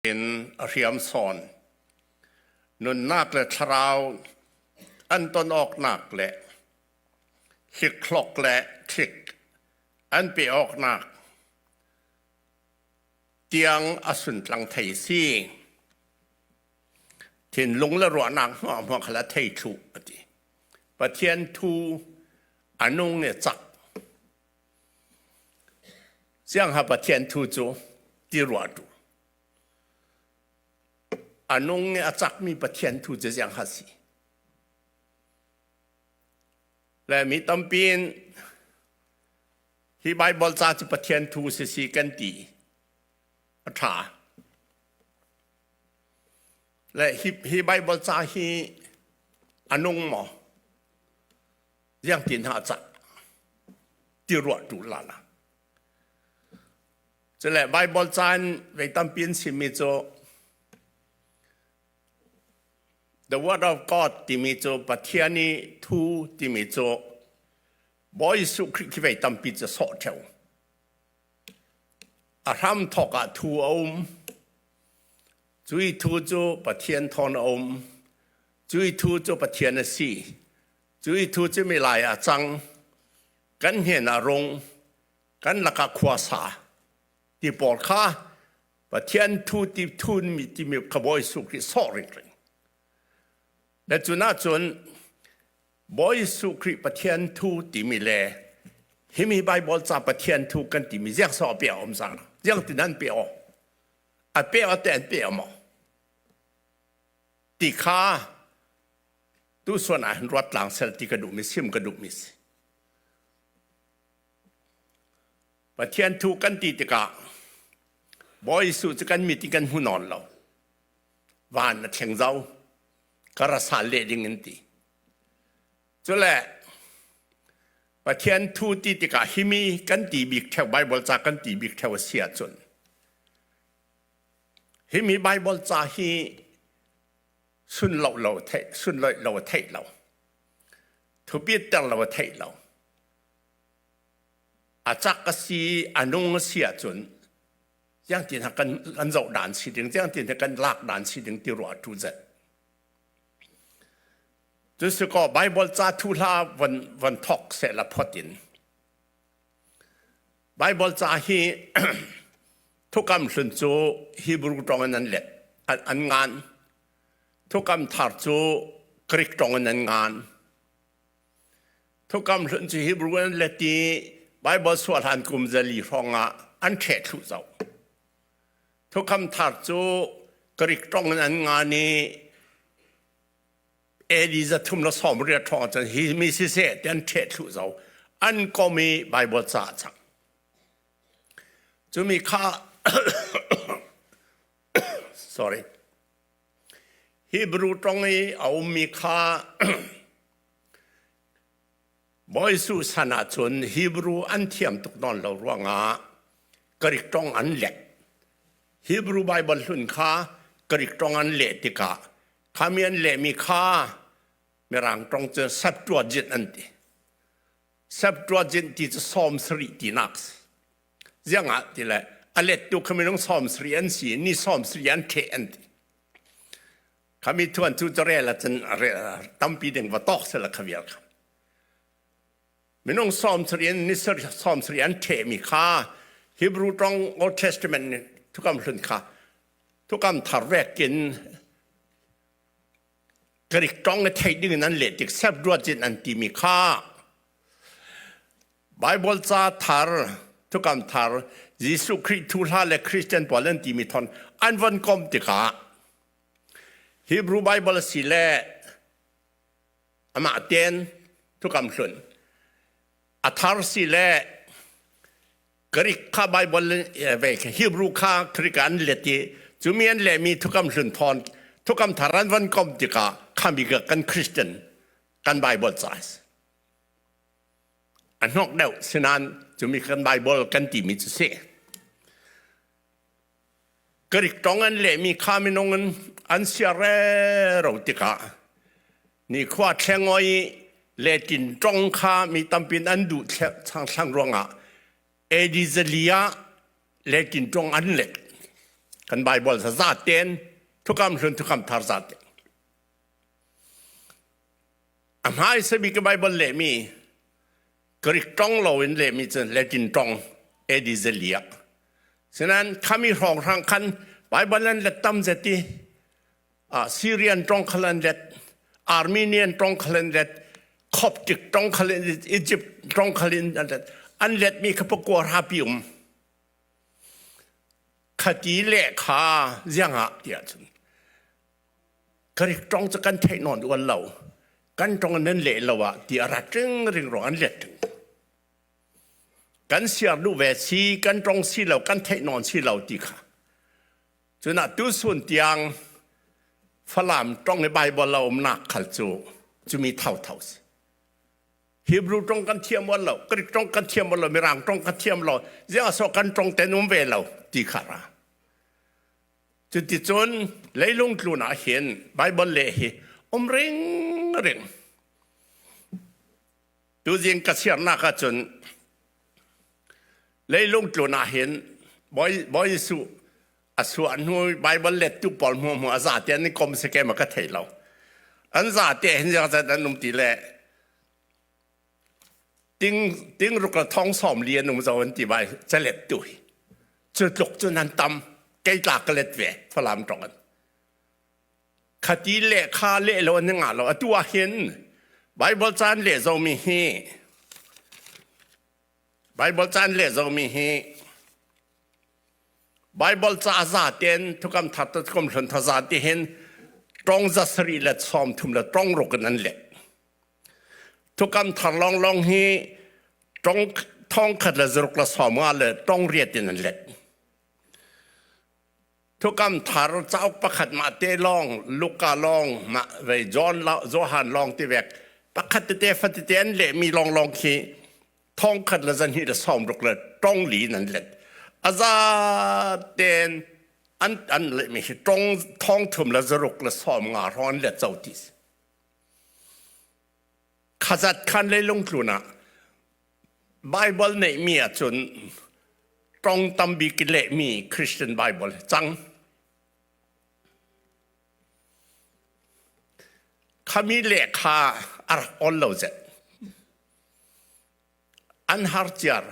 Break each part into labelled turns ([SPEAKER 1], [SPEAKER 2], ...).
[SPEAKER 1] In a hriam sawn. Nunnak le thlarau an ton awknak le hlikhlok le thlik an pe awknak tiang a suntlang thei si. Thinlung le ruahnak hmuahhmuah kha la thei thlu a ti. Pathian thu a nung e cak. Siangha Pathian thu cu ti ruah tu. A nung i a cakmi Pathian thu cu ziangha si. Le mi tampi in hi Bible ca cu Pathian thu si si kan ti. A ṭha. Le hi, hi Bible ca hi a nung maw? Ziang ti hna cak ti ruah tu la la. Cule Bible caan vei tampi an chimmi cu The Word of God timi cu Pathian i thu timi cu Bawi Jesuh Khrih khi vei tampi cu sawh ṭheo. A hram thawk ah thu a um. Cui thu cu Pathian thawn a um. Cui thu cu Pathian a si. Cui thu cu milai a cang. Kan hnen ah rung. Kan lakah khua sa. Ti pawl kha Pathian thu ti thun mi timi kha Bawi Jesuh Khrih sawh ringring. Le cun ahcun Bawi Jesuh Khrih Pathian thu timi le himi Bible ca Pathian thu kan timi ziang sawh a pe um zang ziang tin an pe aw a pe aw te an pe aw maw ti kha tu suan ah hin ruat tlang sel ti ka duh mi sim ka duh mi si Pathian thu kan ti tikah Bawi Jesuh cu kan mit in kan hmu nawn lo van a thleng zau ka ra sal leh ding in ti cule Pathian thu ti tikah himi kan ti bik theo Bible ca kan ti bik theo a si ahcun himi Bible ca hi sun lo lo theih sun loih lo theih lo thupit ter lo theih lo a cak a si a nung a si ahcun Tiang ti hna kan kan zoh dan si ding tiang ti hna kan lak dan si ding ti ruah tu zet. Cu si ko Bible ca thu hla von von thok se la phot in. Bible ca hi thukam hlun cu Hebrew tong in an let an ngan. Thukam thar cu Greek tong in an ngan. Thukam hlun cu Hebrew an let i Baibal suah hlan kum zali hrawng ah an ṭheh thlu zau. Thukam thar cu Greek ṭong in an ngan i AD 380 hrawng cun hi mi siseh ti an ṭheh thlu zau. An kom i Baibal ca a cang. Cumi kha sorry Hebrew ṭong i a ummi kha Bawi Jesuh san ahcun Hebrew an thiam tuk nawn lo ruangah Greek ṭong an leh. Hebrew Bible hlun kha Greek ṭong an leh tikah khami an lehmi kha Mirang ṭong cu Septuagint an ti. Septuagint ti cu 70 tinak si. Ziangah ti le a lettu kha minung 70 an si ni 70 an ṭheh an ti. Khami thuan cu carel ahcun tampi ding va tawk sela kha vial kha. Minung 70 in ni 70 an ṭhehmi kha Hebrew ṭong Old Testament thukam hlun kha thukam thar vekin Greek ṭong i theih ding in an leh tik Septuagint an timi kha Bible ca thar thukam thar Jesuh Khrih thu hla le Christian pawl an timi thon an von kom tikah Hebrew Bible si le amah ten thukam hlun a thar si le Greek kha Bible ve Hebrew kha Greek an let i cumi an lehmi thukam hlun thawn thukam thar an von kom tikah khami kan Christian kan Bible ca a hnok deuh sinan cumi kan Bible kan timi cu si Greek tong an lehmi kha minung in an sia rero tikah nikhua thlengoi le tin tong kha mi tampin an duh chang thlang ruangah AD zali ah le tin tong an let. Kan Bible za za ten thukam hlun thukam thar za te. A hmai sabi ka Bible lehmi Greek tong loin lehmi cu Latin tong AD zelia. Sinan khami hrawng hrang khan Bible an let tam zeti Syrian tong khal an let Armenian tong khal an let Coptic tong khal in Egypt tong khal in an let an let mi kha pakua rapi um khati le kha ziangah tiah cun Greek tong cu kan theih nawn ual lo kan tong nan leh lo ah ti a rat ring ring rong an let ring kan siar duh ve si kan tong si lo kan theih nawn si lo ti kha cunah tusun tiang Falam tong i Bible a umnak khal cu cumi thau thau si Hebrew tong kan thiam ual lo Greek tong kan thiam ual lo Mirang tong kan thiam lo ziang so kan tong ten um ve lo ti kha ra Cuticun leilung tlun ah hin Baibal leh hi um ring ring. Tuzing ka siarnak ahcun leilung tlun ah hin Bawi, Bawi Jesuh a suah hnu Baibal lettu pawl hmu hmu a zate an i kom si ke ma ka thei lo. An zate hin zat an um ti le ting ting ruk la thong som li an um zo an ti bai calet tu hi cu tluk cu nan tam kei tla ka let ve falam tong an khati le kha le lo an nga lo atu ah hin bible caan le zo mi hi bible caan le zo mi hi bible ca za ten thukam that thukam hlun tha za ti hin tong za sari le som thum le tong ruk an let Thukam thar lawnglawng hi tong thong khat le zaruk le sawm nga le tong riat in an let. Thukam thar cauk pakhat mah te lawng, Luka lawng, mah vei John Johan lawng ti vek pakhat tete fatete an lehmi lawnglawng khi thong khat le zanhnih le sawm ruk le tong li in an let. A za ten an an lehmi hi tong thong thum le zaruk le 50 hrawng an let zo ti si. Khazat khan leilung tlun ah Bible neihmi ahcun tong tambik i lehmi Christian Bible cang. Khami lehkha a rak awl lo zet. An har ciar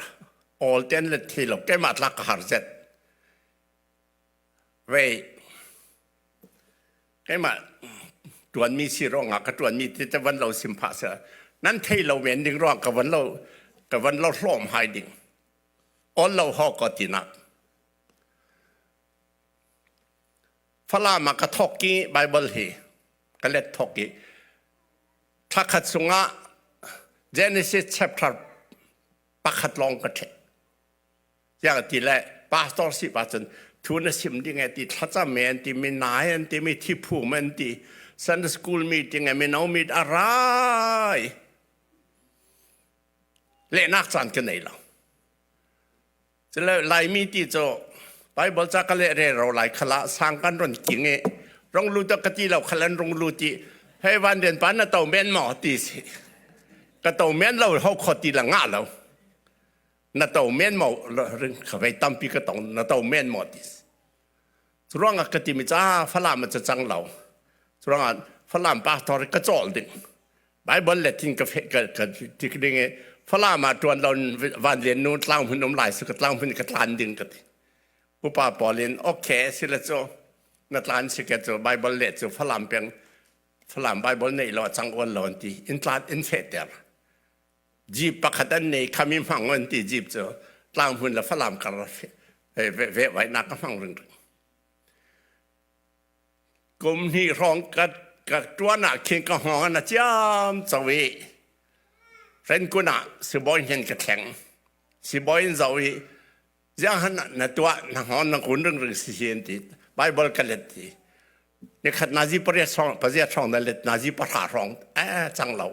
[SPEAKER 1] awl ten le thi lo keimah tlak ka har zet. Vei keimah ṭuanmi si ruangah ka ṭuanmi ti te van lo sim phah seh nan thei lo men ding ruang ka van lo ka van lo hlawm hai ding ol lo ho ko tinak Falam ah ka thok i Bible hi ka let thok i thla khat chungah Genesis chapter pakhat lawng ka ṭheh Tiah ti le pastor si pa cun thu na sim ding e ti thlacam e an ti mi nai an ti mi thiphum an ti Sunday school meeting e mino meet a rai lehnak caan ka nei lo cule laimi ti cu Bible ca ka leh re ro lai khala sang kan ron king e rong lu to ka ti lo khalan rong lu ti hei van den pa na to men maw ti si ka to men lo ho kho ti la nga lo Na to men maw ring ka vei tampi ka tong na to men maw ti ruangah ka timi ca Falam a cang lo ruangah Falam pastor ka cawl ding Bible le tin ka fe ka ka ti ding i Falam ah tuan lo van lian nu tlang hun um lai su ka tlang hun ka tlan ding ka ti upa pawl in okay sila cu na tlan si ke cu Bible le cu Falam peng Falam Bible nei lo cang uan lo an ti in tlan in fehter Jeep pakhat an nei khami hmang an ti jeep cu tlanghmun le Falam kar ve vainak ka hmang ring ring. Kum hnih hrawng ka ka tuan ah khin ka hngawng an a ciam cho i renkun ah sibawi hin ka thleng sibawi in zo i ziang han na tuah na hngawng na kun ring ring si hi an ti Bible ka let ti nikhat nazi pariat hrawng paziat hrawng na let nazi pahra hrawng eh cang lo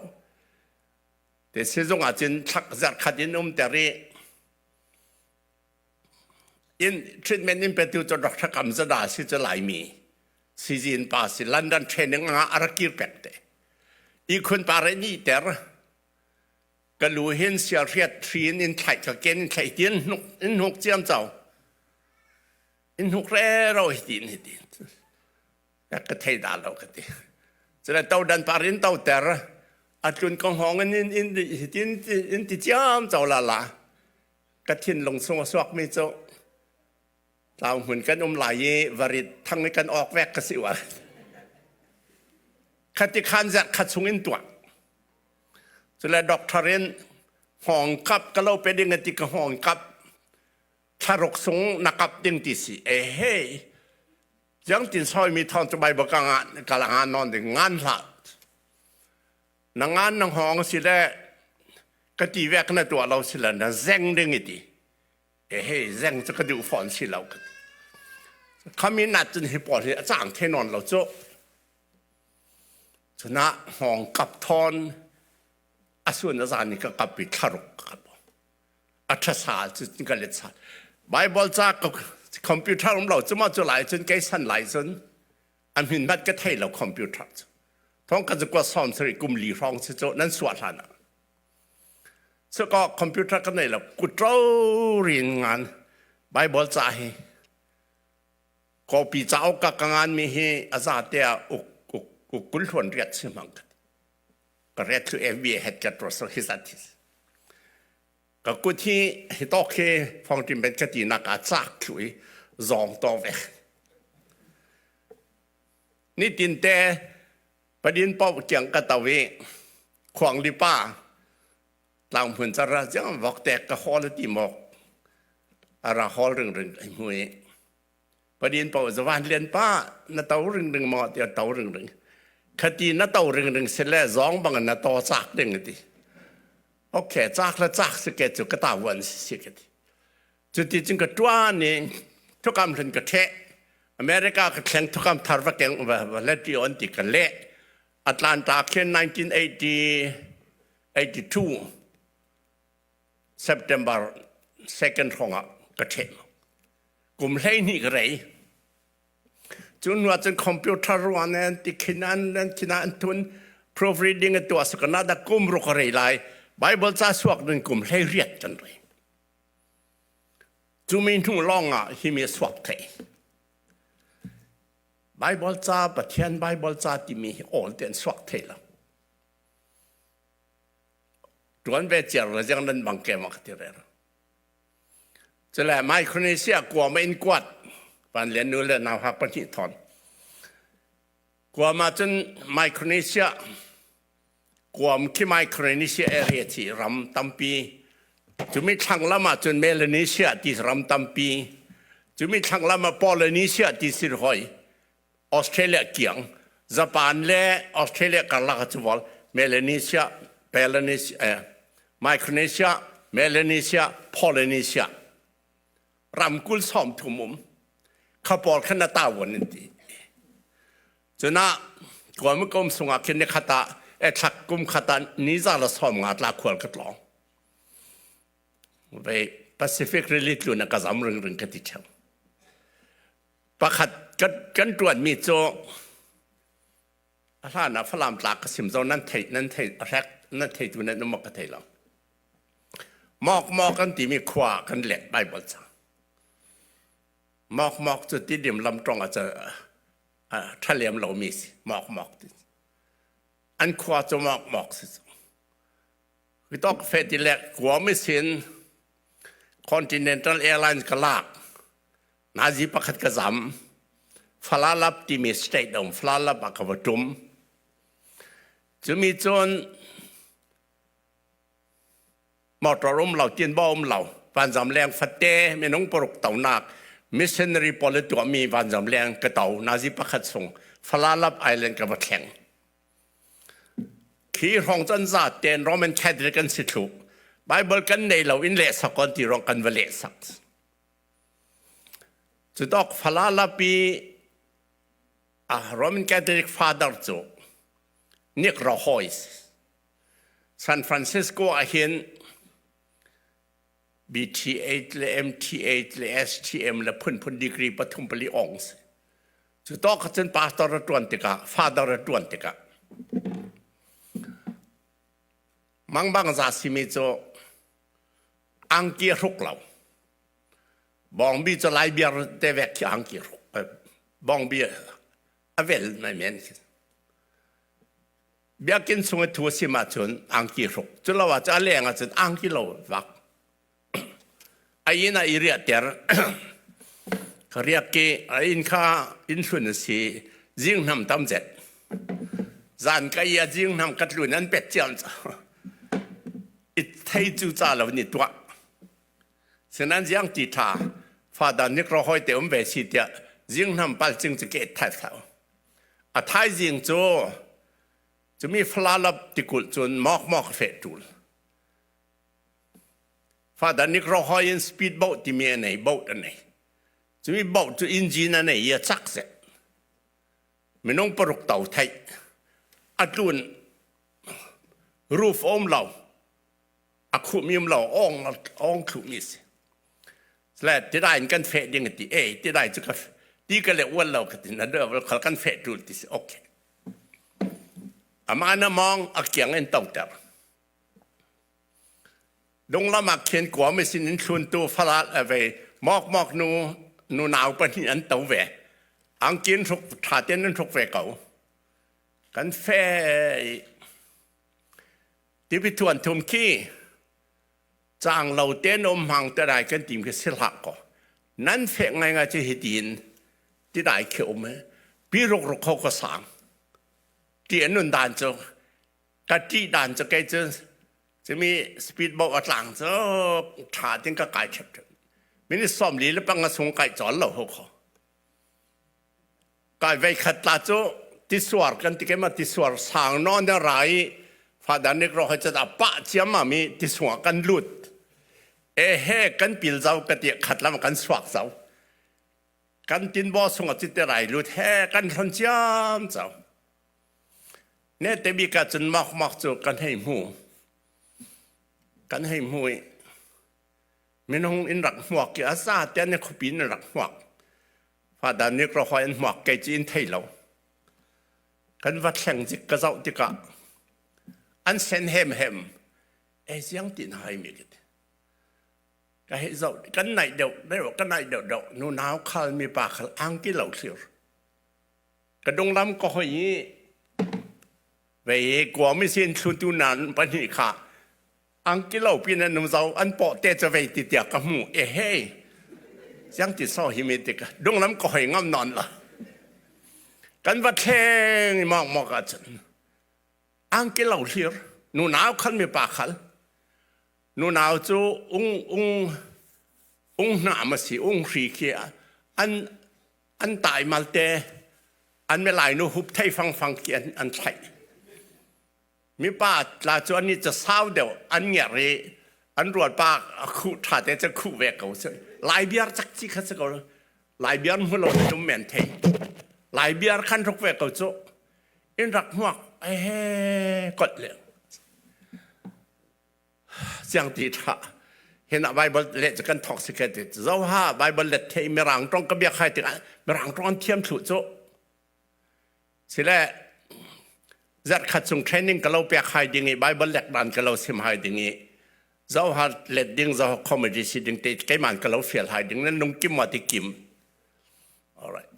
[SPEAKER 1] Te sizung ah cun thlak zarh khat in umter i in treatment in petu cu Dr. Kamzada si cu Laimi sizin pa si London training ah a rak kir pek te ikhun pa re ni ter ka lu hin sial hriat thrin in thlai ka ken in thlai tin hnuk in hnuk ciam chau. In hnuk rero hi tin hi tin. Ka thei da lo ka ti. Cule todan par in to ter a tlun ko hngawng in in in hitin in ti ciam cho la la ka thinlung chung a suak mi cu tlau hmun kan um lai i varit thang i kan awk vek ka si wa khati khan zat kha chung in tuah cule doctor in hngawng kap ka lo pe ding ti ka hngawng kap thlaruk sung na kap ding ti si e hei Jiang tin soi mi thong cu Bible ka nga ka la nga non ding ngan hlah. Na ngan na hngawng si le ka ti vek na tuah lo si le na zeng ding i ti. E hei zeng cu ka duh fawn si lo ka ti. Khami nat cun hi pawl hi a cang the non lo cu. Cuna hngawng kap thawn a sun a zan i ka kap i thlaruk ka kap. A ṭhasa cu ka let sal. Bible ca computer um lo cu ma cu lai cun kei san lai cun a hmin mat ka thei lo computer cu. Thong ka cu sawm sari kum li hrawng si cu nan suah hlan ah. So ko computer ka nei lo kutro rin ngan Bible ca hi copy cauk ka ka ngan mi hi a za te ah uk uk uk kul hluan riat si mang ka ka ret thlu FBA head ka tro so hi zat hi ka kut hi hi tok hi phong tim ben ka ti nak a chak thlu i zong to ve ni tin te padin pau kiang ka tawi khuang li pa tlang hmun chara chiang vok tek ka hol ti mok ara hol ring ring ai mui Padin paoh zavan lian pa na to ringring maw tiah to ringring. Khati na to ringring si le zawng bang na to cak ding ti. Okay, cak le cak si ke cu ka ta vuan si si ka ti. Cuti cun ka tuan i thukam hlun ka theh. America ka thleng thukam thar va keng va le ti on ti ka leh. Atlanta khin 1980 82 September 2nd hrawng ah ka ṭheh. Kum 12 ka rei. Cu hnu ah cun computer ruang an ti khin an an khin an thun proofreading a tuah sakana da kum ruk a rei lai. Bible ca suak ding kum 18 kan rei. Cu mi hnu lawng ah hi mi suak thei. Bible ca Pathian Bible ca timi hi awl te an suak thei lo. Tuan ve ciar le ziang nan bang ke ma ka ti rer. Cule Micronesia kuam in kuat van lian nu le nau hak pahnih thon. Kuam ah cun Micronesia kuam khi Micronesia area thi ram tampi cumi thlang lam ah cun Melanesia ti ram tampi cumi thlang lam ah Polynesia ti sir hoi Australia kiang Japan le Australia karlak cu vol Melanesia Melanesia eh, Micronesia Melanesia Polynesia ramkul sawm thum um kha pawl khan na tawon in ti cuna kuam kom sungah khin ni khata e thlak kum khata ni za la som nga tla khual ka tlong ve Pacific rili tlu na ka zam ring ring ka ti theu Pakhat kan ṭuanmi cu a hlan ah Falam tlak ka sim zo nan theih nan theih a hrek nan theitu nan um ka thei lo. Mawk mawk kan timi khua kan lek Bible cang. Mawk mawk cu tidim lam ṭong ah a ṭhalem lomi si mawk mawk ti. An khua cu mawk mawk si cu. Vitok fe ti le kuam sin Continental Airlines ka lak. Nazi pakhat ka zam. Falalap timi state um Falalap ah ka va tum. Cumi cun motor um lo tin ba um lo vanzam leng fate minung paruk tonak missionary pawl tuahmi vanzam leng ka to nazi pakhat sung Falalap Island ka va thleng. Khi hrawng can za ten Roman Catholic kan si thluk. Bible kan nei lo in leh sak on ti rong kan va leh sak. Cu dok falalapi a Roman Catholic father cu Nick Rahois San Francisco ah hin BTH le MTH le STM le phunphun degree pathum pali ong si. Cu to kha cun pastor a tuan tikah father a tuan tikah mangbang za simi cu angki a hruk lo. Bawngbi cu lai biar te vek khi angki hruk. Bawngbi a vel mai men khi. Biakinn chung i thu a sim ahcun angki hruk. Cu lo ah cu a leng ahcun angki lo vak. A inn ah i riahter. Ka riak i a inn kha inn hlun a si. Zingham tam zet. Zan ka i a zingham ka tlun an pet ciam ca. I thei cu ca lo ni tuah. Sinan ziang ti tha fa dan nik ro hoi te um ve si tiah zingham pal cing cu ke thai thau. A thaizing cu cumi falalap tikulh cun mok mok fe tul. Father Nick Rohoy in speed boat timi a nei, boat a nei. Cumi boat cu engine a nei i a cak seh. Minung paruk to theih. A tlun roof um lo. A khuhmi um lo, ong ong thluhmi si. Le tidai in kan feh ding ti e tidai cu ka ti ka le ual lo ka ti na de khal kan feh tul ti si okay. Ama na mong a kiang in to ter. Dunglam ah khin kuami sin in thluntu faral a ve mawkmawk nu nunau pahnih an to ve. Angkin hruk ṭha tein an hruk ve ko. Kan fe i tipi thuan thum khi cang lo tein um hmang te dai kan tim khi si hlah ko. Nan fek ngaingai cu hitin ti dai khi um he pi ruk ruk kho ka sang. Ti an nun dan cu Ka ṭih dan cu kei cu cumi speedboat a tlang cu ṭha tin ka kai ṭhep. Minute 45 sung kai cawl lo ho kho. Kai vei khat tla cu tisuar kan ti ma tisuar sang non na ra i Father Nick ro he cha pa chiam ma mi tisua kan lut. E he kan pil zau ka ti khat lam kan suak zau. Kan tin bo sung a cite rai lut he kan hlon chiam chau. Nete bik ahcun makmak cu kan hei hmu. Kan hei hmu i minung in rak hmuak i a za te an khuapi in rak hmuak. Father nih rawhoi an hmuak kei cu in thei lo. Kan va thleng zik ka zoh tikah an sen hem hem e ziang ti na hai mi ka ti. Ka hei zoh kan naih deuh deuh ka naih deuh deuh nu nau khal mi pa khal angki lo thlir. Ka dunglam ka hoi i vei kuami sin thlutu nan pahnih kha angki lo pin an um zo an paw te cu vei ti tiah ka hmu e hei siang ti so hi mi tik dunglam ka hoi ngam non la kan va thleng i mok mok ahcun angki lo hlir nu nau khal mi pa khal nu nau cu ung ung ung hna ma si ung hri khi an an tai malte an melai nu hup thei fangfang khi an an thlaih mipa tla cu an ni ca sau deuh an ngerh i an rual pa a khuh tha te cu khuh ve ko si lai biar cak ci kha si ko lai biar hmu lo tum men thei lai biar khan ruk ve ko cu in rak hmuak he kot le Siang ti ṭha. Hin ah Bible leh cu kan thawk si ke ti. Zoha Bible let thei mirang tong ka biak hai tikah mirang tong an thiam thlu cu. Sile zarh khat chung training ka lo pek hai ding i Bible lek dan ka lo sim hai ding i zoha let ding zoha comedy si ding te keiman ka lo fial hai ding nan lung kim wa ti kim. All right.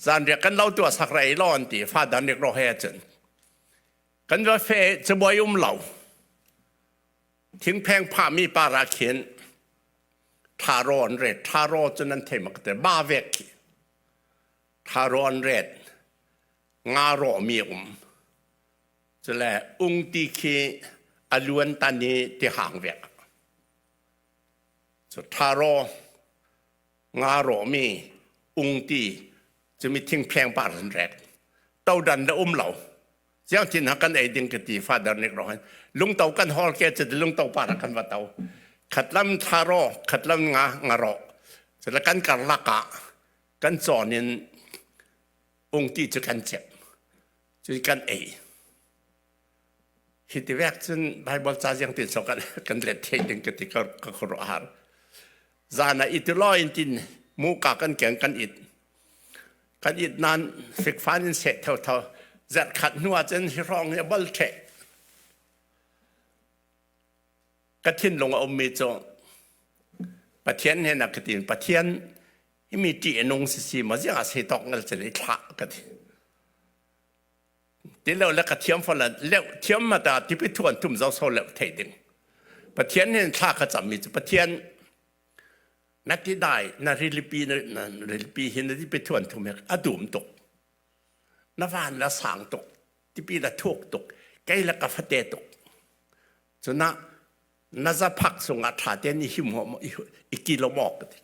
[SPEAKER 1] Zan riak kan lo tua sak rei lo an ti fa dan rik ro he cun. Kan va fe cabuai um lo. Thingpheng phahmi par ah khin tharo an ret. Tharo cu nan thei mak te ba vek khi. Tharo an ret. Nga rawhmi um. Cule ung ti khi a luan tan i ti hang vek. Cu tharo nga rawhmi ungti cumi thingpheng par an rek todan na um lo siang thin ha kan ei ding ka ti father nik ro lungto kan hol ke chu lungto par kan va to khatlam tharo khatlam nga nga ro cula kan karlak ah kan chawn in ungti chu kan chep cu kan ei Hi ti vek cun Baibal ca ziang tin so kan kan let thei ding ka ti ka ka khuaruah har. Zan ah iti in tin muka kan keng kan it. Kan it nan fikfan in seh tho tho. Zet khat hnu ah cun hi hrawng hi a bal ṭheh. Ka thinlung a ummi cu. Pathian he na ka ti Pathian himi ṭih a nung si si ma ziang ah sei tawk ngal cel i thlah ka ti. Ti lo le ka thiam fo la leuh thiam ma ta tipi thuan tum zo so leuh thei ding. Pathian hin thla ka cam mi cu Pathian na ti dai na rilipi na rilipi hi na tipi thuan thum he a dum tuk. Na van la sang tuk tipi la thuk tuk kei la ka fate tuk. Cuna na zaphak sungah ṭha tein i him i kil maw ka ti.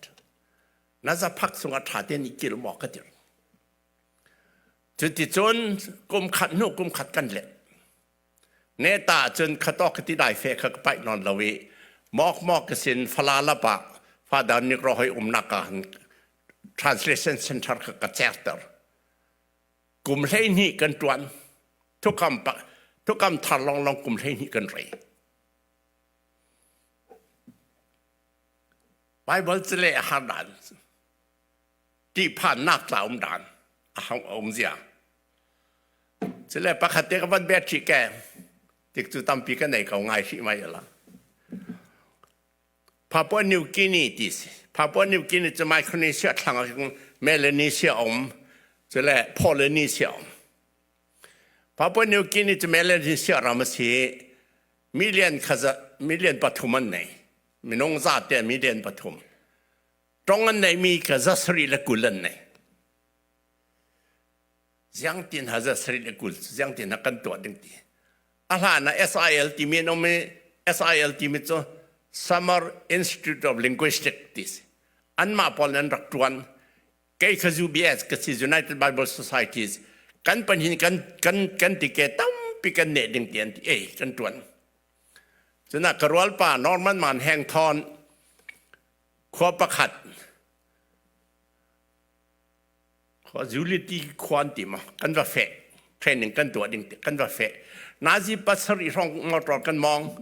[SPEAKER 1] Na zaphak sungah ṭha tein i kil maw ka ti. Cuticun kum khat hnu kum khat kan let. Neta cun khatok ka ti dai fe kha ka paih nawn lo i mok mok ka sin fala lap ah Father Nikro hoi umnak ah translation center kha ka certer. Kum 12 kan ṭuan. Thukam thukam thar longlong kum 12 kan rei. Bible cu le har dan ṭihphannak tla um dan a hong a um zia. Cule pakhat te ka van bet hrih ke tik cu tampi ka nei ko ngai hrih mai la. Papua New Guinea ti si. Papua New Guinea cu Micronesia thlang ah Melanesia um cule Polynesia um. Papua New Guinea cu Melanesia ram a si. Million khaza million pathum an nei. Minung za te million pathum. Tong an neimi ka za sarih le 20 an nei. Ziang tin ha za sarih le 20 ziang tin ha kan tuah ding ti. A hlan ah SIL timi an um i SIL timi cu Summer Institute of Linguistics ti si. Anmah pawl an rak tuan. Kei kha UBS ka si United Bible Societies kan panhin kan kan kan ti ke tampi kan neh ding ti an ti ei kan tuan. Cuna ka rualpa Norman Man Heng Thon khua pakhat khua Zuliti khua an ti ma kan va feh training kan tuah ding kan va feh nazi pasarih hrawng motor kan mong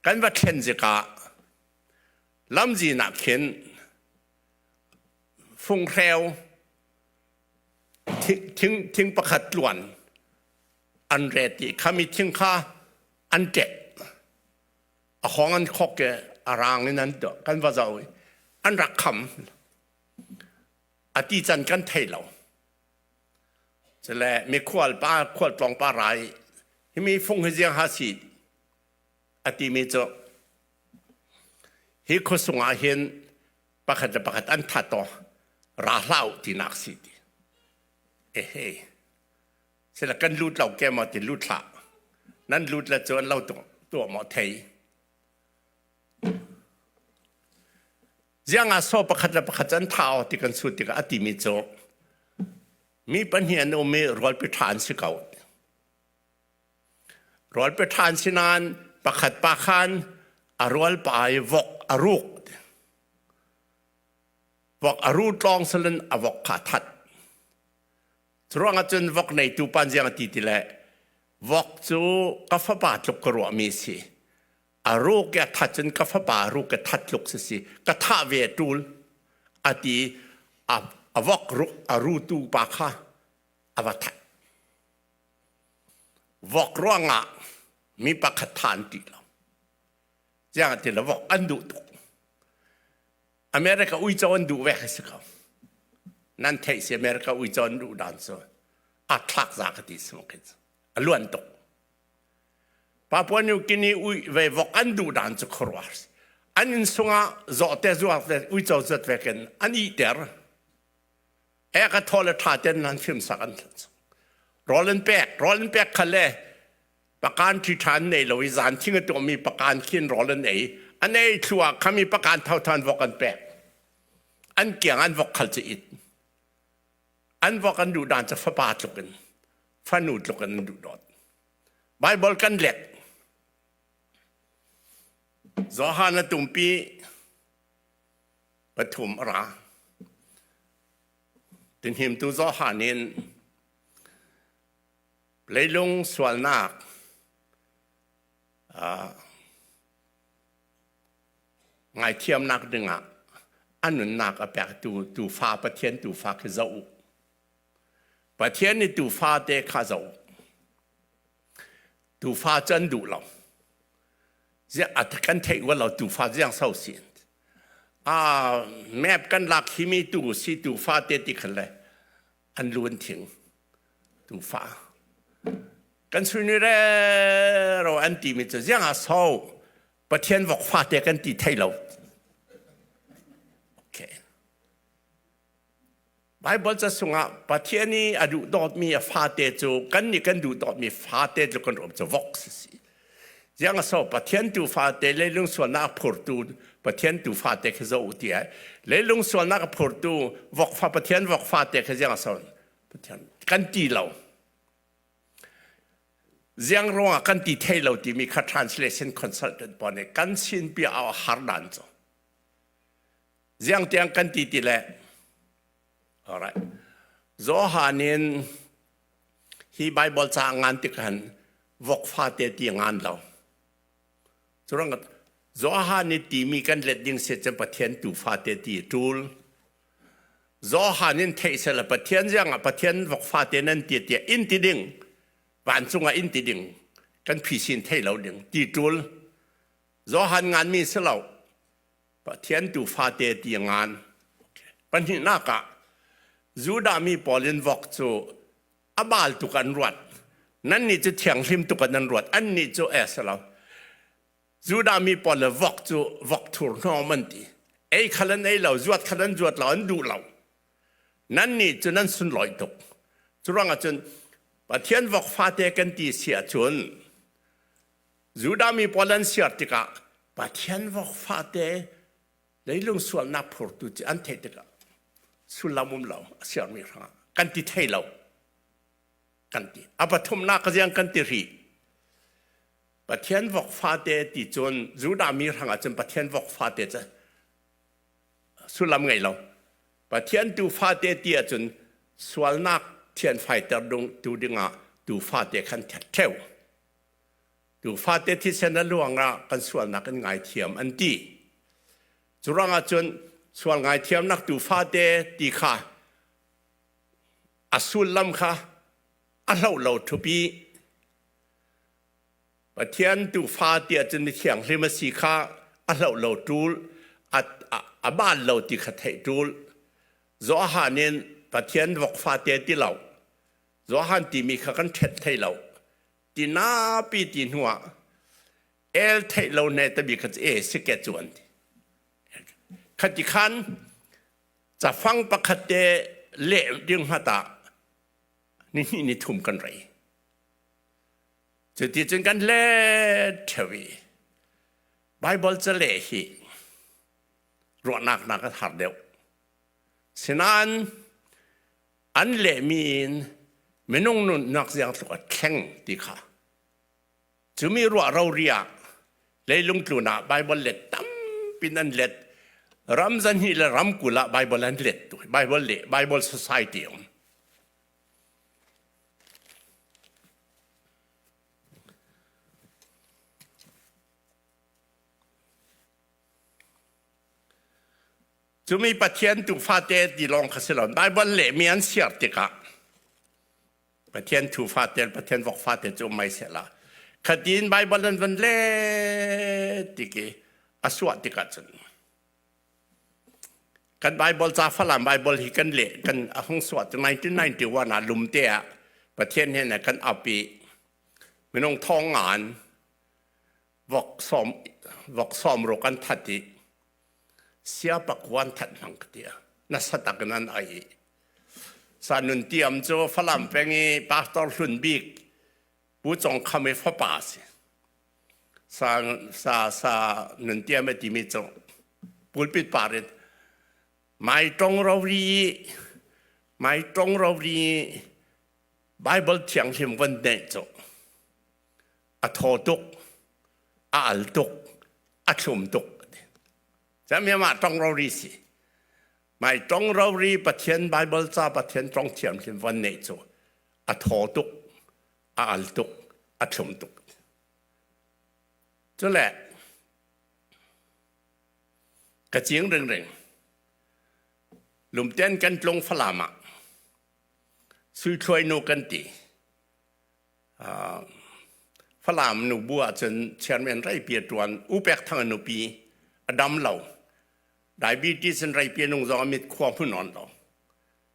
[SPEAKER 1] kan va thlen zika lamzin ah khin funghreu thing thing pakhat tluan an ret i khami thing kha an ṭek a hawng an khok i a rang in an tuah kan va zoh i an rak kham a ti can kan thei lo cule mikhual pa khualtlawng pa rai himi fung hi ziang ha si a timi cu hi khuasung ah hin pakhat le pakhat an that aw ra hlah u tinak si ti ehe sila kan lut lo ke maw ti lut hlah nan lut le cu an lo tuah maw thei ziang ah so pakhat le pakhat an tha ti kan sut tikah a timi cu mi pahnih an um i rualpi ṭha an si ko rualpi ṭha an si nain pakhat pa khan a rual pa i vok a ruk vok a ru tlawng salin a vok kha that Curuang ahcun vok neitu pa ziang a ti ti le vok cu ka fapa tluk ka ruahmi a si. A ruk i a that cun ka fapa ruk i that tluk si si. Ka thah ve a ṭul. A ti a, a vok ruk a rutu pa kha a va that. Vok ruangah mi pakhat tha an ti lo. Ziang a ti le vok an duh tuk. America uico an duh ve si ko. Nan theih si America uico an duh dan cu a thlak za ka ti si a luan tuk. Papua New Guinea ui ve vok an duh dan cu khuaruah an inn sungah zawhte zuak te uico zuat vekin an ih ter. E ka thaw le tha ten nan fim sak an rawl an pek rawl an pek khal le pakan ṭhi ṭhan nei lo i zan thing a tuahmi pakan khin rawl an ei an ei thlu ah khami pakan thothan vok an pek an kiang an vok khal cu it an vok an duh dan cu fapa tluk in fanu tluk in an duh dawt Bible kan let Johan a tumpi pathum a ra tinhimtu Johan in Leilung sualnak ngaithiamnak dingah a nunnak a pektu tuufa Pathian tuufa khi zoh u. Pathian nih tuufa te kha zoh u. Tuufa cu an duh lo. Ziah a kan theih lo tuufa ziang so si. A map kan lak himi tu si tu fa te ti khan le an lu an thing tu fa. Kan sui re ro an ti mi cu ziang ah so Pathian vok fa te kan ti thei lo. Okay. Baibal ca sungah Pathian i a duh dawtmi a fate cu kan nih kan duh dawtmi fate cu kan rum cu vok si. Ziang a so Pathian tu fate leilung sualnak a phurtu Pathian tu fate khi zo ti ai. Leilung sualnak a phurtu vok fa Pathian vok fate khi ziang a so Pathian kan ti lo. Ziang ruangah kan ti thei lo timi kha translation consultant pawl nih kan sin pi a har dan cu. Ziang tiang kan ti ti le alright Johan in hi Bible ca ngan tik han vok fate ti ngan lo curang Johan nih timi kan let ding se cun Pathian tu fate ti tul Johan in theih sela Pathian ziang ah Pathian vok fate nan ti tiah in ti ding vancung ah in ti ding kan phisin thei lo ding ti tul Johan ngan mi si lo Pathian tu fate ti ngan. Pahnihnak ah Judah mi pawl in vok cu a bal tuk an ruat. Nan nih cu thianghlim tuk an ruat. An nih cu e si lo. Judah mi pawl le vok cu vok thur hnawm an ti. Ei khal an ei lo, zuat khal an zuat lo, an duh lo. Nan nih cu nan sunlawi tuk. Curuangah cun Pathian vok fate kan ti si ahcun Judah mi pawl an siar tikah Pathian vok fate leilung sualnak phurtu cu an theih tikah sullam um lo a siarmi hrangah kan ti thei lo kan ti. A pathumnak ka ziang kan ti rih. Pathian vok fate ti cun Judah mi hrangah cun Pathian vok fate cu sullam ngei lo. Pathian tu fate ti ahcun sualnak thianfaiter tu dingah tu fate khan thet theu. Tuufate thisen a luang ah kan sualnak in ngaithiam an ti. Cu ruangah cun sual ngaithiamnak tuufate ti kha a sullam kha a hloh lo ṭhup i Pathian tuufa ti ahcun mi thianghlim a si kha a hloh lo ṭul, a baan lo ti kha theih ṭul. Johan in Pathian vok fate ti lo. Johan timi kha kan ṭhet thei lo. Ti napi ti hnuah el theih lo ne tabi kha e sike cu an ti. Khati khan cafang pakhat te leh ding hmata ni hnih ni thum kan rei. Cuti cun kan let ṭheo i Bible ca leh hi ruahnak nak a har deuh. Sinain an lehmi in minung nunnak ziang tluk a thleng ti kha cumi ruah rori ah leilung tlun ah Bible let tampin an let ram zahnih le ram kul ah Bible an let tu Bible le Bible Society um Cumi Pathian tuufate ti lawng kha si lo. Baibal lehmi an siar tikah Pathian tuufate Pathian vok fate cu um mai sehla. Khatin Baibal an van let tik i a suah tikah cun kan Baibal ca Falam Baibal hi kan leh kan a hung suah cu 1991 ah lumte ah Pathian he kan ap i minung thong ngan vok sawm vok sawm ruk an that i siapakuan that hmang ka tia nasa tak in an ai sa nun tiam cu Falam peng i pastor hlun bik Pu Cong Kham i fapa si sa sa sa nun tiam a timi cu pulpit par in mai tong rori mai tong rori Bible thianghlim van neih cu a thaw tuk a al tuk a thlum tuk cami mah tong rori si mai tong rori Pathian Bible ca Pathian tong thiamhlim von neih cu a thaw tuk a al tuk a thlum tuk cule ka cing ringring lumten kan tlung falam ah sui thluai nu kan ti Falam nubu ahcun chairman reipi a ṭuan. U Pek Thang a nupi a dam lo. Diabetes in reipi nung zong a mit khua hmun on lo.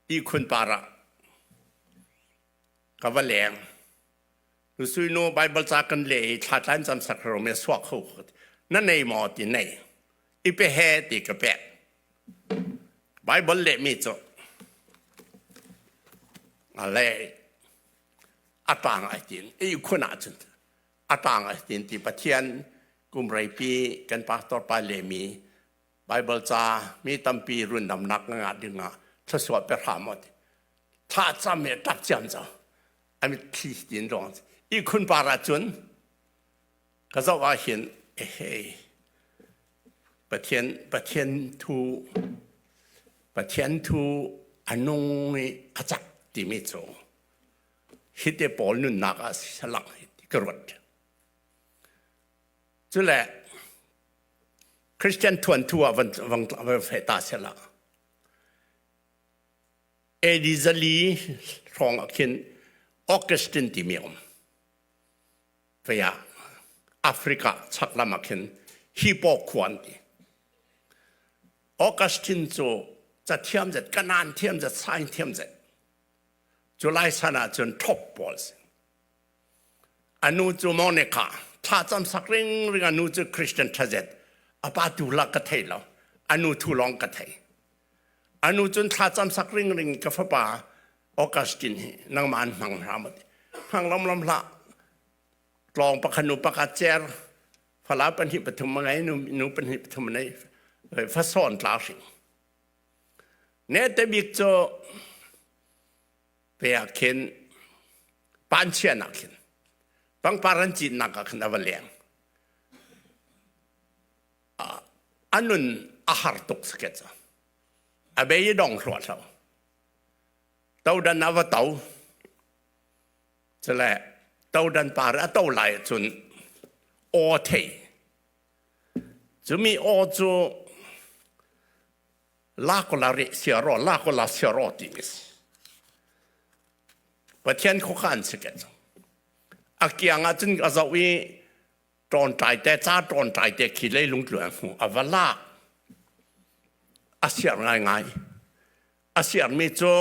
[SPEAKER 1] Ti khun par ah ka va leng. Nusui nu Bible ca kan le i thla tlan cam sak ro me suak kho na nei maw ti nei. I pe he ti ka pek. Bible le mi cu a le a tang ai tin i khun ah cun a tang ai tin ti Pathian kum reipi kan pastor pa le mi Bible ca mi tampi rundamnak nga ding ah thluachuah pe hram ti thla cam he tap ciam cho amit thli tin rong i khun par ah cun ka zoh ah hin hei Pathian Pathian thu Pathian thu a nung i a cak timi cu hi te pawl nunnak ah salang hi ti ka ruat. Cule Christian thuan thu ah van van van fe ta sela. AD zali hrawng ah khin Augustine timi um. Vei ah Africa chak lam ah khin Hippo khua an ti. Augustine cu cathiam zet, kanan thiam zet, science thiam zet. Cu lai san ah cun thop pawl si. A nu cu Monica, thlacam sak ring ring a nu cu Christian ṭhazet. A pa tu lak ka thei lo. A nu thu lawng ka thei. A nu cun thlacam sak ring ring ka fapa Augustine hi nangmah an hmang hna maw ti. Hmang lomlom hlah. Tlawng pakhat nu pakhat cer fala pahnih pathum a ngei nu, nu pahnih pathum a nei fasawn tla hring. Ne te bik cu pe ah khin panchian ah khin pangpar an cinnak ah khin a va leng a nun a har tuk saket cu a bei i dong hluah hlo todan a va to cule todan par a to lai cun aw thei cumi aw cu la re siaro la ko la siaro ti mi si Pathian khuakhan si ke cu a kiang ah cun a zoh i ṭawnṭai te ca ṭawnṭai te khi leilung tluang hmu a va lak a siar ngaingai a siarmi cu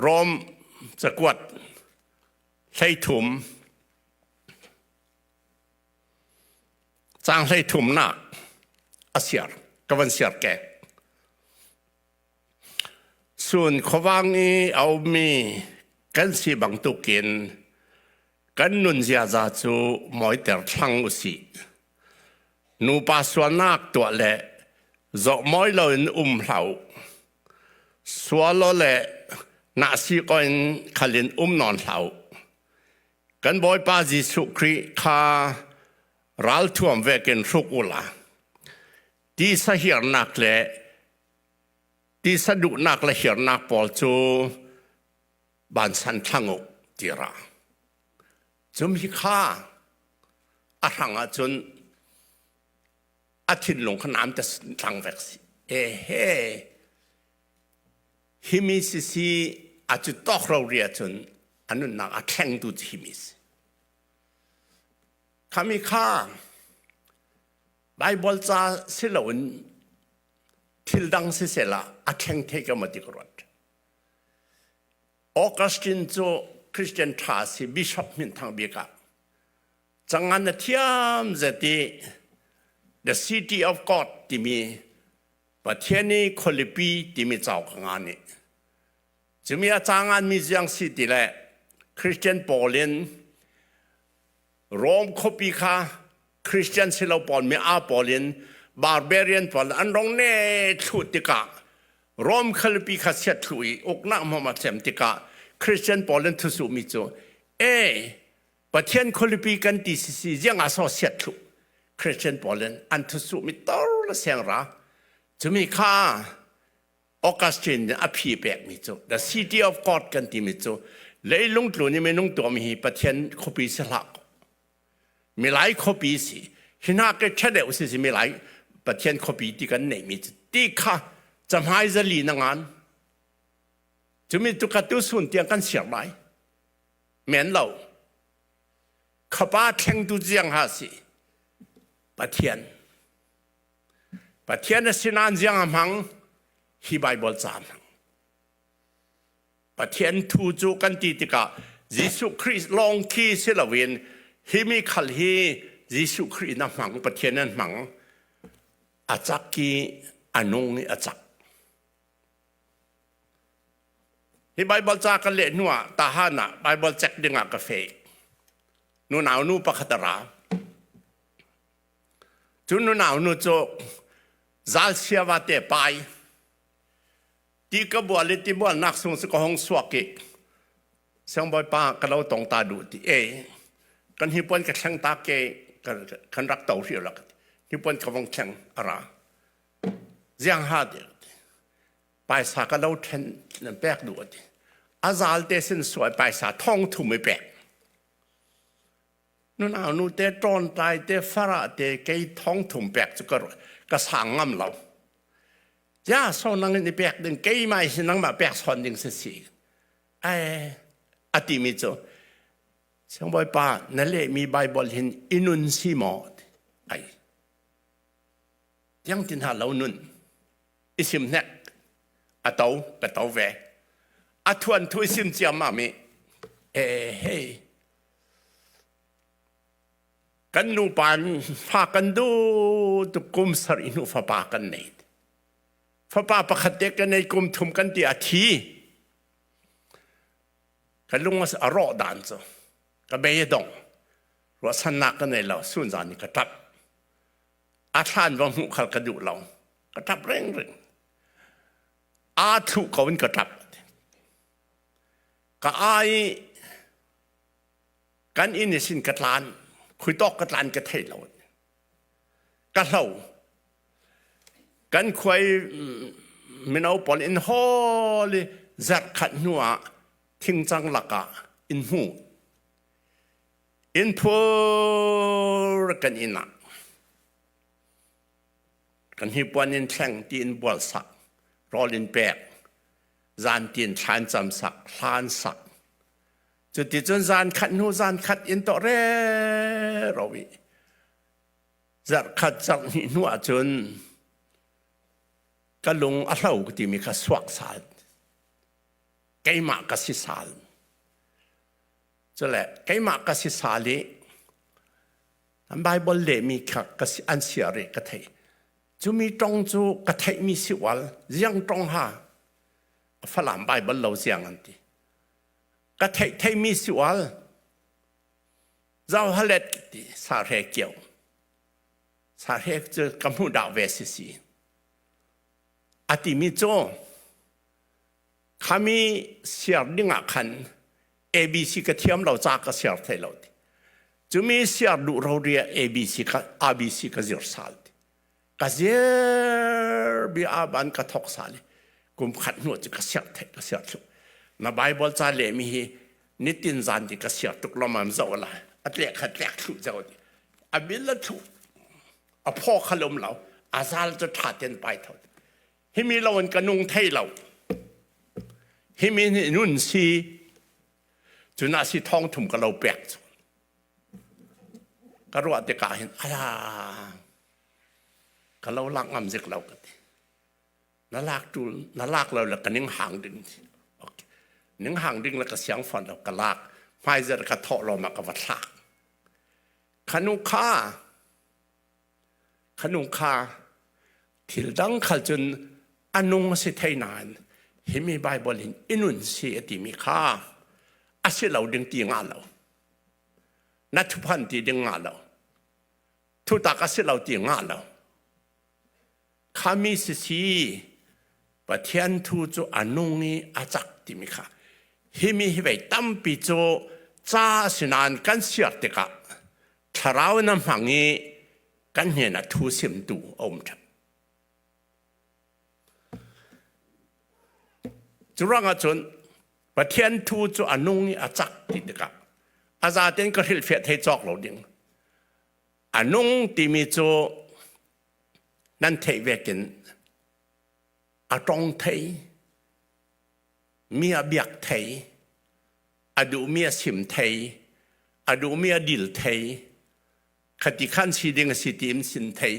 [SPEAKER 1] Rom cakuat 13 Caang 33nak a siar ka van siar kek. Sun khuavang i a ummi kan si bantukin kan nun ziaza cu mawiter thlang usih. Nupa sualnak tuah le zoh mawi loin um hlah u. Sual le nahsi ko in khalin um nawn hlah u. Kan Bawipa Jesuh Khrih kha ralthuam vekin hruk u la. Tisa hiarnak le tisa duhnak le hiarnak pawl cu vansan thlang u ti ra. Cum hi kha a hrang ahcun a thinlung kha nam te tlang vek si. Ehe, himi sisi a cu tawk ro ri ahcun a nunnak a thlengtu cu himi si. Khami kha Bible ca si loin thil dang siseh a thleng thei ka ma ti ka ruat. Augustine cu Christian ṭha si bishop minthang bik ah cangan na thiam zet i The City of God timi Pathian i khualipi timi cauk a ngan i cumi a cangan mi ziang si ti le Christian pawl in Rome khuapi kha Christian si lo pawl mi aa pawl in barbarian pawl an rong ne thlu tikah Rome khualipi kha siat thlu i uknak hmam a cem tikah Christian pawl in thusu mi cu e Pathian khualipi kan ti sisi ziang ah so siat thlu Christian pawl in an thusu mi tor la seng ra cumi kha Augustine nih a phi pek mi cu the city of God kan ti mi cu leilung tlun i minung tuahmi hi Pathian khuapi si hlah ko milai khuapi si hi hna ke ṭha deuh si si milai Pathian khuapi ti kan neih mi cu ti kha cahmai zali na ngan cumi tu ka tu sun tiang kan siar lai men lo khapa thlengtu ziang ha si Pathian. Pathian a sinain ziang a hmang hi Baibal ca a hmang. Pathian thu cu kan ti tikah Jesuh Khrih lawng khi si loin hi mi khal hi Jesuh Khrih na hmang Pathian an hmang a cak i a nung i a cak. Hi Baibal ca kan leh hnuah tahan ah Baibal check dingah ka feh. Nunau nu pakhat a ra. Cu nunau nu cu zal siava te pai ti ka bual i ti bualnak sung si ka hong suak i siangbawipa ka lo tong ta duh ti e kan hi puan ka thleng ta ke kan rak to hri lak hi puan ka vong thleng a ra ziang ha ti paisa ka lo then pek duh ati a zal te sin suai paisa thong thum i pek nunau nu te ṭawn tlai te farah te kei thong thum pek cu ka ka sang ngam lo ya so nang in i pek ding keimah hi nangmah pek sawn ding si si ai ati mi cu siangbawipa na lehmi Bible hin inun si maw ai tiang tin ha lo nun i sim hnek a to ka to ve a thuan thu i sim ciam ma mi e hei kan nupa fa kan du tuk kum sarih hnu fapa kan nei fapa pakhat te kan nei kum thum kan ti a thi ka lung a rawh dan cu ka bei dong ruahchannak ka nei lo sun zan ni ka tap a thlan va hmuh khal ka duh lo ka tap reng reng aa thlu ko in ka tap ka ai kan inn sin ka tlan khuitawk ka tlan ka thei lo ka hlo kan khuai mino pawl in hol i zarh khat hnu ah thingcang lakah in hmu in phur kan inn ah kan hnipuan in thleng ti in bual sak rawl in pek zan tin thlan cam sak hlan sak cuticun zan khat hnu zan khat in to re ro i zarh khat zarh hnih hnu ahcun ka lung a hlo ka timi kha suak sal keimah ka si sal Cule keimah ka si sal i an Bible lehmi kha ka si an siar i ka theih. Cumi tong cu ka theihmi si ual ziang tong ha Falam Bible lo ziang an ti. Ka theih theihmi si ual zau halet ti sa hre kio. Sa hre cu ka hmuh dah ve si si. A timi cu Khami siar dingah khan ABC ka thiam lo ca ka siar thai lo ti. Cumi siar duh roria ABC ka ABC ka zir sal ti. Ka zir bi aban ka thok sal i kum khat hnu cu ka siar thai ka siar thlu. Na Bible ca le mi hi nitin zan ti ka siar tuk lomam zo la. A tlek kha tlek thlu zo ti. A bil la thlu. A phaw kha lum lo. A zal cu tha ten pai tho. Himi lo in ka nung thei lo. Himi nih nun si cun si thong thum ka lo pek cu. Ka ruah tikah hin ala ka lo lak ngam zik lo ka ti. Na lak tul na lak lo le ka ning hang ding. Okay. Ning hang ding le ka siang fon lo ka lak. Hmaizer ka thawh lo ma ka va thlak. Khanu kha Kha nu kha thil dang khal cun a nung a si thei nain himi Bible in inun si a timi kha a si lo ding ti nga lo. Na thuphan ti ding nga lo. Thutak a si lo ti nga lo. Khami sisi Pathian thu cu a nung i a cak timi kha himi hi vei tampi cu ca sinain kan siar tikah thlarau na hmang i kan hnen ah thu simtu a um ṭhep. Cu ruangah cun Pathian thu cu a nung i a cak ti tikah a zaten ka hrilhfiah thei cawk lo ding. A nung timi cu nan theih vekin a tong thei, mi a biak thei, a duhmi a sim thei, a duhmi a dil thei, khati khan si ding a si ti in sin thei.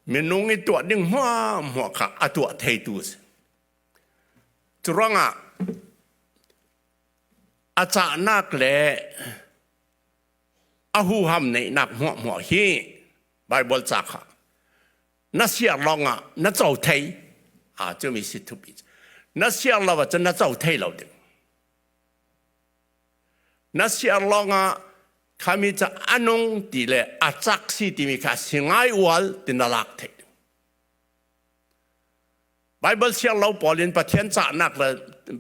[SPEAKER 1] Minung i tuah ding hmuahhmuah kha a tuah theitu a si. Curuangah a cahnak le a huham neihnak hmuahhmuah hi Bible ca kha na siar lawngah na co thei a cumi si thupi na siar lo ahcun na co thei lo ding. Na siar lawngah khami ca a nung ti le a cak si timi kha si ngai ual ti na lak thei. Bible siar lo pawl in Pathian cahnak le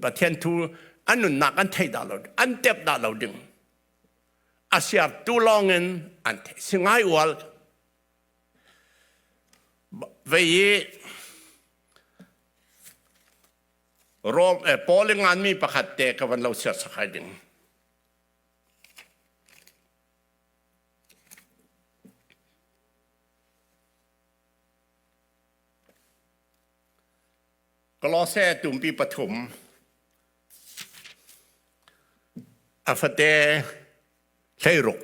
[SPEAKER 1] Pathian thu an nunnak an thei dah lo an tep dah lo ding. A siar tu lawng in an thei si ngai ual. Vei i Rom Paul i nganmi pakhat te ka van lo siarsak hai ding. Kolose tumpi pathum a fate hleiruk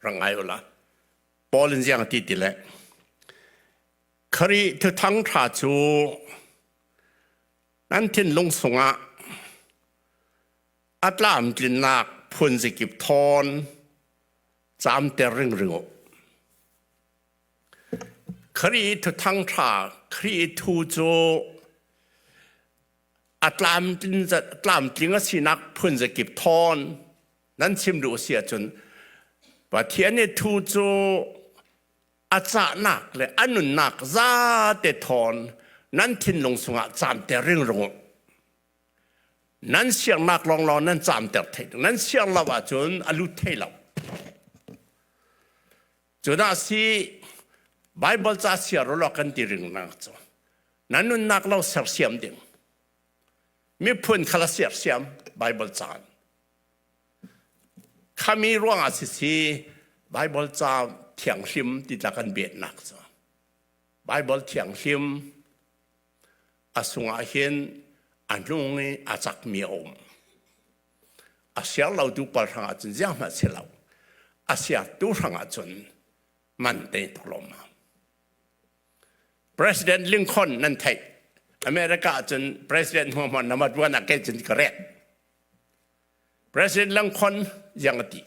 [SPEAKER 1] rang ai ula Paul in ziang ti ti le Khrih thuthang ṭha cu nan thinlung sungah a tlamtlinnak phunzikip thawn caamter ringring u. Khrih thuthang ṭha Khrih thu cu a tlamtlin tlamtling a sinak phunzikip thawn nan chim duh a si ahcun Pathian i thu cu a cahnak le a nunnak zate thawn nan thinlung sungah caamter ringring u. Nan siangnak lawnglawng nan caamter thei nan siang lo ahcun a lut thei lo. Cudah si Bible ca siar ulaw kan ti ringnak cu nan nunnak lo sersiam ding miphun kha la sersiam Bible caan Khami ruangah sisi Bible ca thianghlim ti tla kan betnak cu. Bible thianghlim a sungah hin a hnung i a cakmi a um. A siar lo tu pal hrangah cun ziang hmanh si lo. A siar tu hrangah cun man te tuk lawm President Lincoln nan theih. America cun President hmuahmuah number one ah kei cun ka ret. President Lincoln ziang a ti.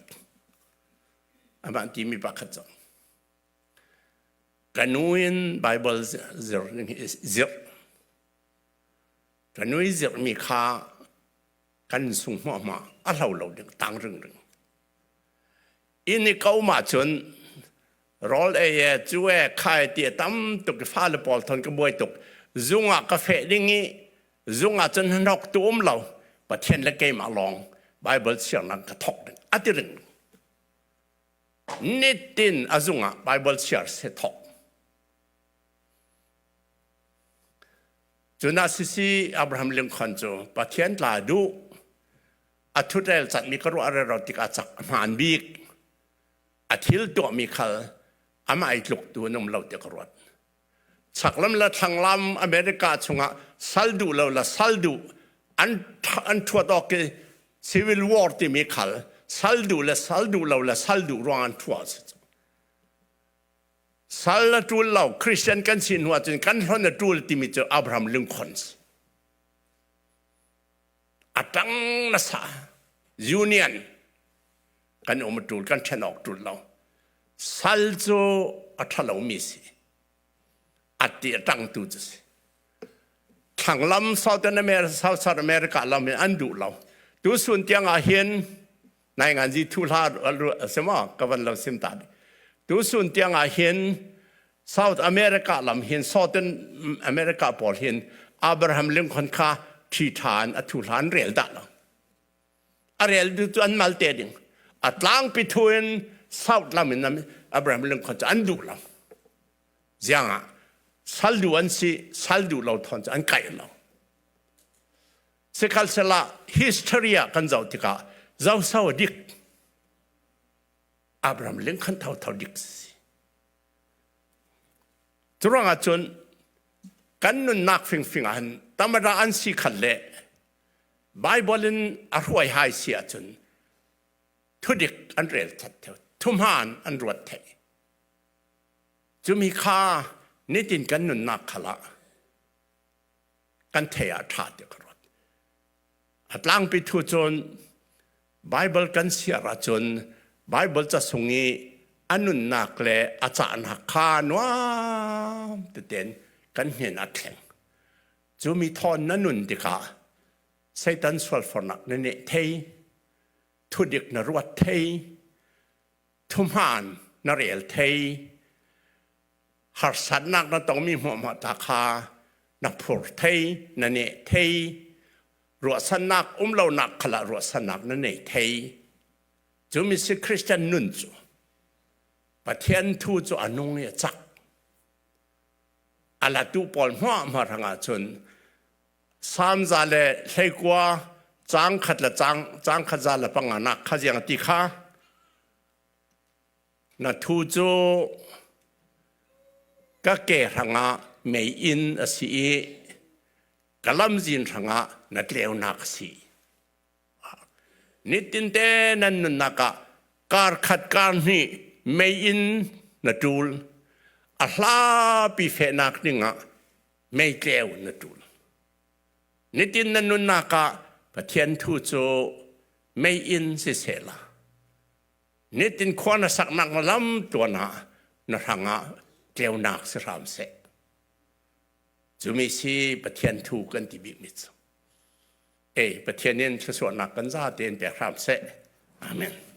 [SPEAKER 1] Amah timi pakhat cu. Ka nu in Bible zir zirh. Ka nu i zirhmi kha kan sung hmuahhmuah a hlo lo ding tang ringring. Inn i ko ma cun rawl ei e cu e khai ti tam tuk i fale pawl thon ka buai tuk zung ah ka feh ding i zung ah cun hnok tu um lo Pathian le keimah lawng Bible chiarnak ka thok ding a ti ring nitin a zung ah Bible chiar se thok Cuna sisi Abraham Lincoln cu Pathian tla duh a thutrel catmi ka ruah rero tikah cak a hmaan bik a thil tuahmi khal amah i tluk tu an um lo ti ka ruat chaklam le thlanglam America chungah sal duh lo la sal duh an an thuat awk i civil war timi khal sal duh le sal duh lo le sal duh ruang an thuah sal a tul lo Christian kan si hnu ahcun kan hlon a tul timi cu Abraham Lincoln a tang nasa union kan um a tul kan ṭhen awk tul lo sal cu a ṭhalo mi si a ti a ṭangtu cu si thlanglam Southern America South America lam in an duh lo tu sun tiang ah hin nai ngan zi thu hla a si maw ka van lo sim ta tu sun tiang ah hin South America lam hin Southern America pawl hin Abraham Lincoln kha thi ṭhan a thu hlan rel dah lo a rel tu an mal te ding a tlangpi thu in South lam in Abraham Lincoln cu an duh lo ziang ah sal duh an si sal duh lo thon cu an kaih lo sikhalsela history ah kan zoh tikah zoso dik Abraham Lincoln tho tho dik si Curuangah cun kan nunnak fingfing ah hin tamara an si khat le Bible in a hruai hai si ahcun thudik an rel that theu thuhmaan an ruat thei cumi kha Nitin kan nunnak khal ah kan thei ah ṭha ti ka ruat. A tlangpi thu cun Bible kan siar ahcun Bible ca sung i a nunnak le a cahnak kha nuam teten kan hnen a thleng. Cu mi thawn na nun tikah Satan sualfornak na neh thei, thudik na ruat thei, thuhmaan na rel thei, harsatnak na tongmi hmuahhmuah ta kha na phur thei, na neh thei, ruahsannak um lonak khala ruahsannak na nei thei. Cu mi si Christian nun cu Pathian thu cu a nung i a cak. A latu pawl hmuahhmuah hrangah cun Salm 119 caang khat le caang khat za le panga nak kha ziang ti kha na thu cu ka ke hrangah meiinn a si i ka lamzin hrangah na tleunak a si. Nitinte nan nunnak ah kar khat kar hnih meiinn na ṭul a hlapi fehnak dingah meitleu na ṭul. Nitin na nunnak ah Pathian thu cu meiinn siseh la nitin khua na saknak na lam tuan ah na hrangah tleunak si hram seh. Cumi si Pathian thu kan ti bikmi cu. Ei, Pathian in thluachuahnak kan za tein pek hram seh. Amen.